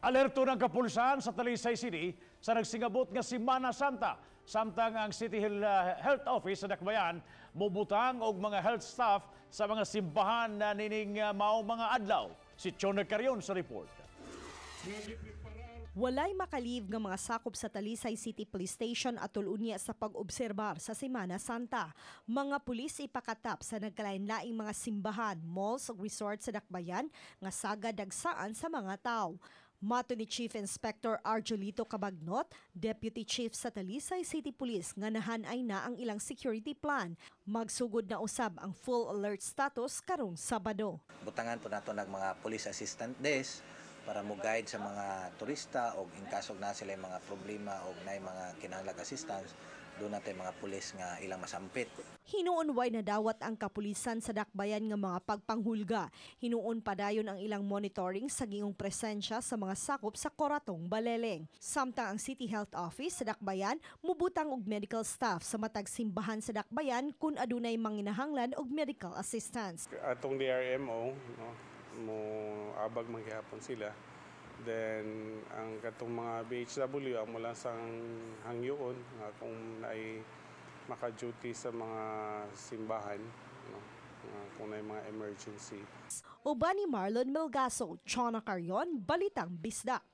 Alerto ng kapulisan sa Talisay City sa nagsingabot nga Semana Santa. Samtang ang City Health Office sa Dakbayan mubutang og mga health staff sa mga simbahan na nining maong mga adlaw. Si Chona Carion sa report. Walay makalive nga mga sakop sa Talisay City Police Station atol unya sa pag-obserbar sa Semana Santa. Mga pulis ipakatap sa nagkalain-laing mga simbahan, malls ug resort sa Dakbayan nga sagad dagsaan sa mga tao. Mato ni Chief Inspector Arjolito Cabagnot, Deputy Chief sa Talisay City Police, nga nahanay na ang ilang security plan. Magsugod na usab ang full alert status karong Sabado. Butangan po nato ng mga police assistant desk para mo guide sa mga turista o in kaso na sila yung mga problema o na mga kinahanglag assistance, doon natin mga pulis nga ilang masampit. Hinuon way nadawat ang kapulisan sa Dakbayan nga mga pagpanghulga. Hinuon padayon ang ilang monitoring sa gingong presensya sa mga sakop sa Koratong Baleleng. Samtang ang City Health Office sa Dakbayan mubutang og medical staff sa matag simbahan sa Dakbayan kung adunay manginahanglan og medical assistance. Atong DRMO, no, mo abag man gihapon sila. Then ang katong mga BHW, amo lang sang hangyoon nga kung naay maka-duty sa mga simbahan, no, nga kung naay mga emergency. Uban ni Marlon Melgaso, Chona Carion, Balitang Bisdak.